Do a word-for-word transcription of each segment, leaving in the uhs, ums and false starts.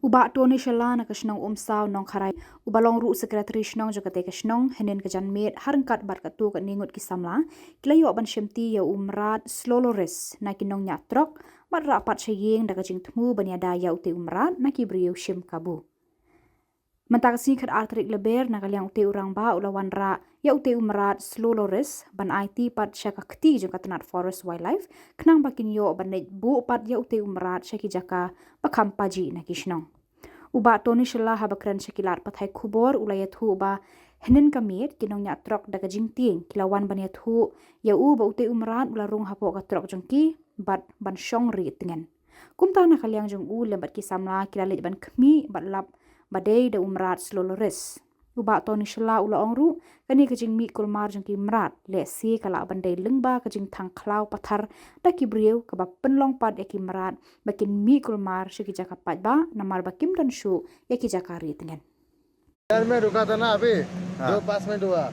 U Bah Tony Shylla na ka shnong Umsaw Nongkharai, uba long ruh Secretary Shnong jong katei ka shnong, hynnin ka janmiet, ha ryngkat bad katto katne ngut ki samla, ki la ïoh ban shimti ïa u mrad Slow Loris na ki nongñiah trok, bad rah pat sha ïing da ka jingthmu ban ïada ïa utei u mrad na ki briew shim kabu. Mynta ka sngi khatar tarik Lber, na ka liang utei u rangbah u la wanrah ïa utei u mrad Slow Loris ban aiti pat sha ka kti jong ka tnat Forest Wildlife, khnang ba kin ïoh ban leit buh pat ïa utei u mrad sha ki jaka ba kham pajih na ki shnong. U Bah Tony Shylla haba kren sha ki lad pathai khubor u la ïathuh ba hynnin ka miet ki nongñiah trok da ka jingtieng ki la wan ban ïathuh ïa u ba utei u mrad u la rung hapoh ka trok jong ki bad ban shong ri tngen. Kumta na ka liang jong u lem bad ki samla ki la leit ban khmih bad lap ba dei da u mrad Slow Loris. U Bah Tony Shylla u la ong ruh, kane ka jingmih kulmar jong ki mrad lehse ka lah ban dei lyngba ka jingthang khlaw pathar da ki briew, kaba pynlong pat ïa ki mrad ba kin mih kulmar sha ki jaka paidbah, namar ba kim don shuh ïa ki jaka ri tngen. इधर में रुका था ना अभी, हाँ। दो पाँच मिनट हुआ,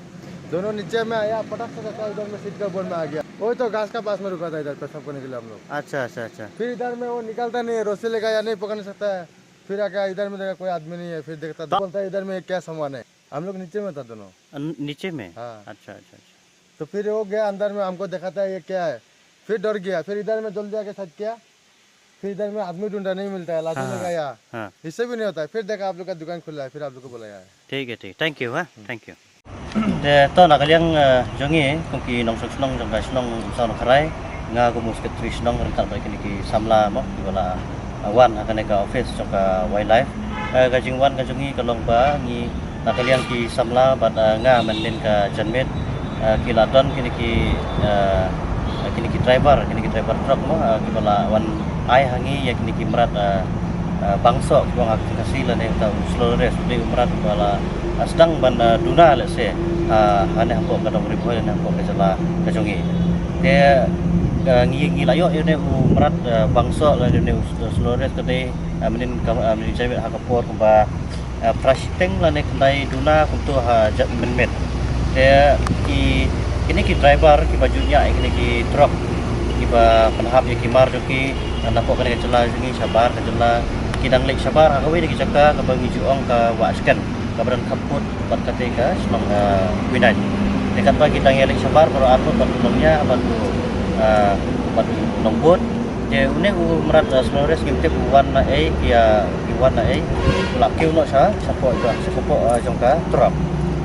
दोनों नीचे में आया, पटक से धक्का, इधर में सीट का ऊपर में आ गया। वही तो घास का पास में रुका था इधर पेशाब करने के लिए हम लोग। अच्छा अच्छा अच्छा। फिर इधर में वो निकलता नहीं है, रस्सी लेकर या नहीं पकड़ सकता है। फिर आके इधर में देखा कोई आदमी नहीं है, फिर देखता तो बोलता है इधर में क्या सामान है। हम लोग नीचे में था दोनों। न- नीचे में? हाँ। अच्छा अच्छा अच्छा। तो फिर वो गया अंदर में, हमको दिखाता है ये क्या है, फिर डर गया। फिर इधर में जल्दी आके साइड किया, फिर इधर में आदमी ढूंढा, नहीं मिलता है, लाठी हाँ, लगाया। हाँ। इससे भी नहीं होता है। फिर देखा आप लोग का दुकान खुला है, फिर आप लोग को बुलाया है। ठीक है ठीक, thank you, हाँ, thank you. Te to na ka liang jong ngi kum ki nongshong shnong jong ka shnong Umsaw Nongkharai, nga kum u secretary shnong ryngkat bad kine ki samla mo kiba la wan ha kane ka office jong ka Wildlife. Ka jingwan ka jong ngi ka long ba ngi na ka liang ki samla bad nga mynnin ka janmiet ki la don kine ki kine ki driver, kine ki driver truck mo kiba la wan ai ha ngi ïa kine ki mrad bangsoh kiba nga ka Khasi lane ka u Slow Loris, u dei u mrad ba la sdang ban duna lehse ha ne hapoh ka dong Ri Bhoi ne hapoh ka jylla ka jong ngi. Te ngi ngi la ïoh ïa une u mrad bangsoh lane une u Slow Loris ka dei mynnin ka mynnin janmiet ha ka por kumba phra shiteng lane khyndai duna kumto ha mynmiet. Te ki kine ki driver kiba ju ñiah ïa kine ki truck kiba pynhap ïa ki mar jong ki napoh kane ka jylla jong ngi shabar ka jylla, ki dang leit shabar ha kawei na ki jaka kaba ngi ju ong ka Wahshken kaba don khappud bad katei ka shnong Winain. Te katba ki dang ïaleit shabar baroh arngut bad u nongñiah bad u bad u nongbud. Te une u mrad Slow Loris ngim tip u wan na ei, ki wan na ei, u la kiew noh sha shapoh jong ka truck.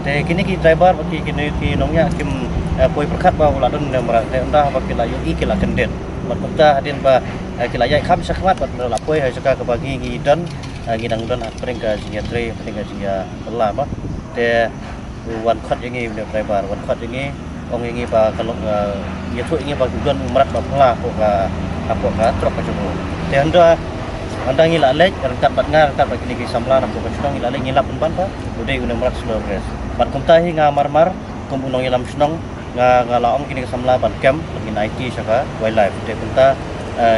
Te kine ki driver bad ki kine ki nongñiah kim poi pyrkhat ba u la don une u mrad, te ynda haba ki la ïohi ki la kyndit. Bad kumta hadien ba ki la ïaid kham shakhmat bad la poi ha jaka kaba ngi ngi don, ngi dang don ha pdeng ka jingïatrei, pdeng ka jingïakylla ba. Te u wan khot ïa ngi une u driver, wan khot ïa ngi, ong ïa ngi ba ka long ïathuh ïa ngi ba u don u mrad ba phylla hapoh ka hapoh ka truck ka jong u. Te ynda ynda ngi la leit ryngkat bad nga ryngkat bad kine ki samla na hapoh ka shnong ngi la leit ngi lap pynban ba u dei une u mrad Slow Loris. Bad kumta hi nga mar mar kum u nongïalam shnong nga nga la ong kine ki samla ban kem, ngin aiti sha ka Wildlife. Te kumta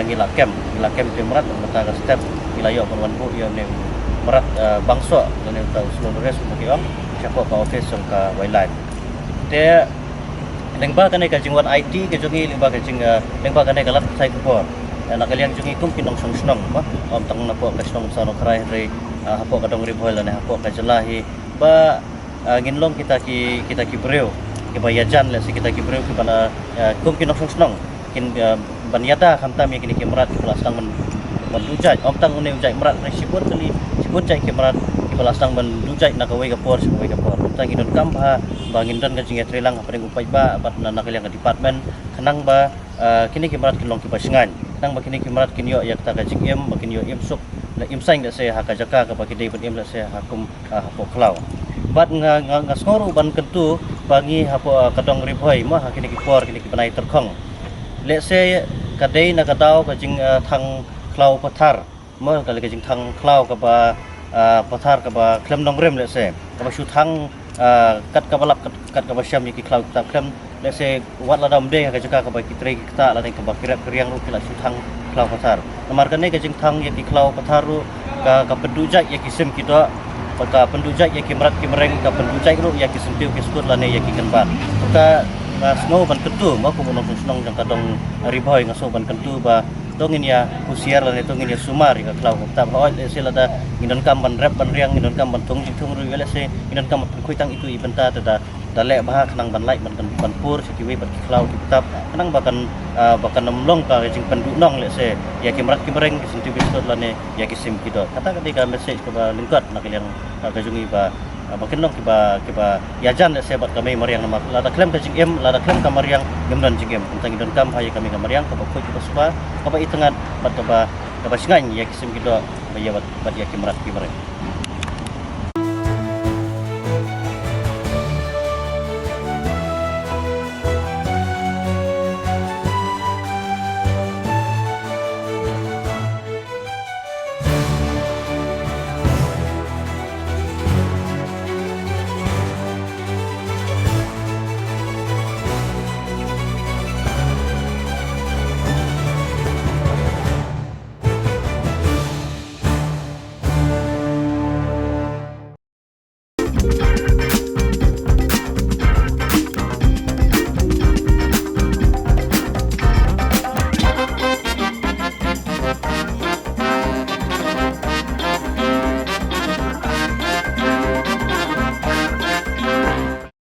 ngi la kem, ngi la kem ïa u mrad, mynta ka step ngi la ïoh ban wan buh ïa une u mrad bangsoh lane uta u Slow Loris kumba ki ong shapoh ka office jong ka Wildlife. Te lyngba kane ka jingwan aiti ka jong ngi lyngba ka jing lyngba kane ka lad pathai khubor na ka liang jong ngi kum ki nongshong shnong ba ym tang napoh ka shnong Umsaw Nongkharai hynrei hapoh ka dong Ri Bhoi lane hapoh ka jylla hi ba ngin long kita ki kita ki briew kiba ïajan lehse kita ki briew kiba na kum ki nongshong shnong kin ban ïada khamtam ïa kine ki mrad kiba la sdang ban ban duh jait, ym tang une u jait mrad hynrei shibun tylli shibun jait ki mrad kiba la sdang ban duh jait na kawei ka por sha kawei ka por. Kumta ngi donkam bha ba ngin don ka jingïatreilang hapdeng u paidbah bad na na ka liang ka department khnang ba kine ki mrad kin long kiba shngaiñ, khnang ba kine ki mrad kin ïoh ïa kata ka jingim ba kin ïoh im suk la im saiñ lehse ha ka jaka kaba ki dei ban im lehse ha kum hapoh khlaw. Bad nga nga nga sngew ruh ban kyntu ba ngi hapoh ka dong Ri Bhoi mo ha kine ki por kine ki bnai tyrkhong. Lehse ka dei na ka daw ka jingthang khlaw pathar mo ka dei ka jingthang khlaw kaba pathar kaba khlem nongrim lehse kaba shu thang kat kaba lap kat kaba shem ïa ki khlaw kaba khlem lehse wat lada ym dei ha ka jaka kaba ki trei ki ktah lane kaba ki rep ki riang ruh ki la shu thang khlaw pathar. Namar kane ka jingthang ïa ki khlaw pathar ruh ka ka pynduh jait ïa ki sim ki doh, ka pynduh jait ïa ki mrad ki mreng, ka pynduh jait ruh ïa ki syntiew ki skur lane ïa ki kynbat. Ka nga sngew ban kyntu mo kum u nongshong shnong jong ka dong Ri Bhoi nga sngew ban kyntu ba To ngin ïa husiar lane to ngin ïa sumar ïa ka khlaw ka btap. Hooid, lehse lada ngin donkam ban rep ban riang, ngin donkam ban thung jingthung ruh, lehse ngin donkam ban pynkhuid tang ïa itu i bynta, te da da leh bha khnang ban lait ban, ban pur sha kiwei pat ki khlaw ki btap, khnang ba kan, ah, ba kan ym long ka jingpynduhnong lehse ïa ki mrad ki mreng, ki sngewthuh biskut lane ïa ki sim ki doh. Kata ka dei ka message kaba lyngkot na ka liang, ah, ka jong ngi ba, ah, ba kin long kiba, kiba ïajan lehse bad ka mei mariang, namar lada khlem ka jingim, lada khlem ka mariang, ngim don jingim. Tang ngi donkam ha ïa ka mei ka mariang kaba khuid kaba suba, kaba itynnad bad kaba, kaba shngaiñ ïa ki sim ki doh, ba ïa bad, bad ïa ki mrad ki mreng.